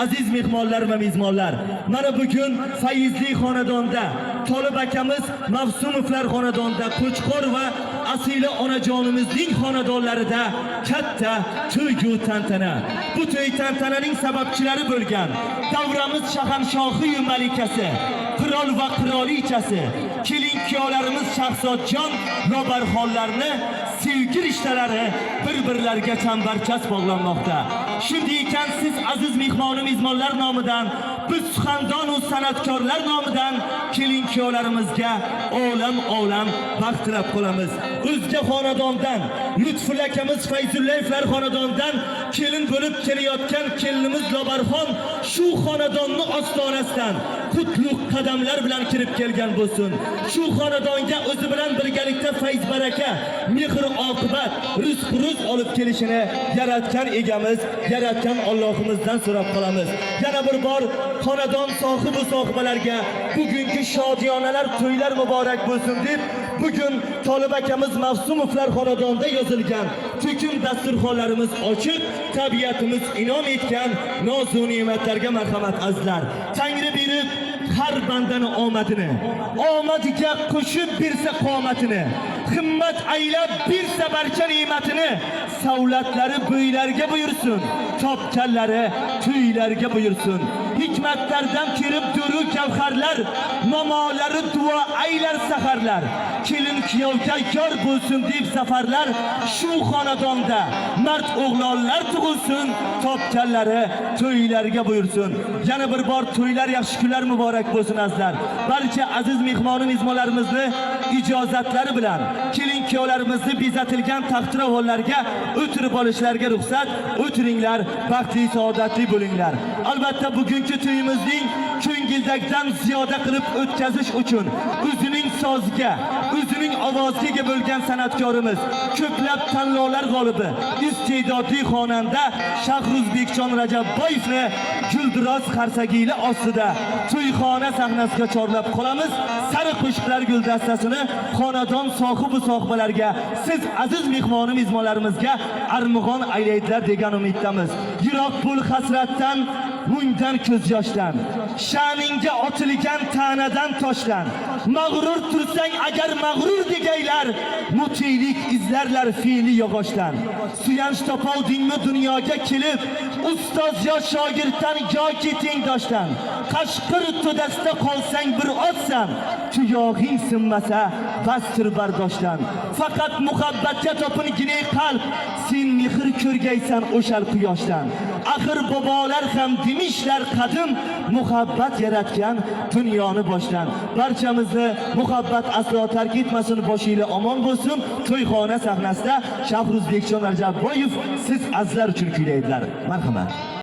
Aziz mehmonlar va mezbonlar, mana bugun fayzli xonadonda, Tolib akamiz Mavsumovlar xonadonida, Qo'chqor va Asila onajonimizning xonadonlarida katta to'y tantana. Bu to'y tantananing sababchilari bo'lgan davramiz shahanshohi malikasi, qirol va qirolichasi, kelin kuyovlarimiz Shahzodjon, Lobarxonlarni sevgi rishtalari bir-birlariga chambarchas bog'lanmoqda. Shunday ekan, siz aziz mehmonu mezbonlar nomidan, biz suxandon va san'atkorlar nomidan kelin kuyovlarimizga olam olam baxt tilab qolamiz. O'zga xonadondan, Lutfulla akamiz Fayzullayevlar xonadonidan kelin bo'lib kelayotgan kelinimiz Lobarxon shu xonadonni ostonasidan qutlug' qadamlar bilan kirib kelgan bo'lsin. Shu xonadonga o'zi bilan birgalikda fayz baraka, mehr oqibat, rizq ruz olib kelishini yaratgan egamiz, yaratgan Allohimizdan so'rab qolamiz. Yana bir bor xonadon sohibi sohibalarga bugungi shodiyonalar to'ylar muborak bo'lsin deb, bugun Tolib akamiz Mavsumovlar xonadonida yozilgan to'kin dasturxonlarimiz ochiq, tabiatimiz inom etgan nozu ne'matlarga marhamat, azizlar. Tangri berib har bandani omadini, omadiga qo'shib bersa qomatini, himmat aylab bersa barcha ne'matini, savlatlari bo'ylarga buyursin, topganlari to'ylarga buyursin. Hikmatlardan terib duru gavharlar, momolari duo aylar saharlar. Kelin kuyovga yor bo'lsin deb safarlar, shu xonadonda mard o'g'lonlar tug'ilsin, topganlari to'ylarga buyursin. Yana bir bor to'ylar, yaxshi kunlar muborak bo'lsin, azizlar. Barcha aziz mehmonu mezbonlarimizni ijozatlari bilan kelin kuyovlarimizni bezatilgan taxtiravonlarga o'tirib olishlariga ruxsat. O'tiringlar, baxtli saodatli bo'linglar. Albatta, bugungi to'yimizning ko'ngildagidan ziyoda qilib o'tkazish uchun o'zining soziga, o'zining ovoziga ega bo'lgan san'atkorimiz, ko'plab tanlovlar g'olibi, iste'dodli xonanda Shahruzbekjon Rajabboyevni guldiroz qarsagiyli ostida to'yxona sahnasiga chorlab qolamiz. Sariq qo'shiqlar guldastasini xonadon sohibi sohibalariga, siz aziz mehmonu mezbonlarimizga armug'on aylaydilar degan umiddamiz. Yiroq bo'l hasratdan, mungdan, ko'z yoshdan, sha'ningga otilgan ta'nadan, toshdan. Mag'rur tursang agar, mag'rur degaylar, mutiylik izlarlar fe'li yog'ochdan. Suyanch topoldingmi dunyoga kelib ustoz yo shogirddan yoki tengdoshdan, qashqir to'dasida qolsang bir ozsan, tuyog'ing sinmasa bastir bardoshdan. Faqat muhabbatga topingina, qalb, sen mehr ko'rgaysan o'shal quyoshdan. Axir bobolar ham demishlar qadim, muhabbat yaratgan dunyoni boshdan. Barchamizni muhabbat aslo tark etmasin, boshinglar omon bo'lsin. To'yxona sahnasida Shahruzbekjon Rajabboyev siz azizlar uchun kuylaydilar. Marhamat.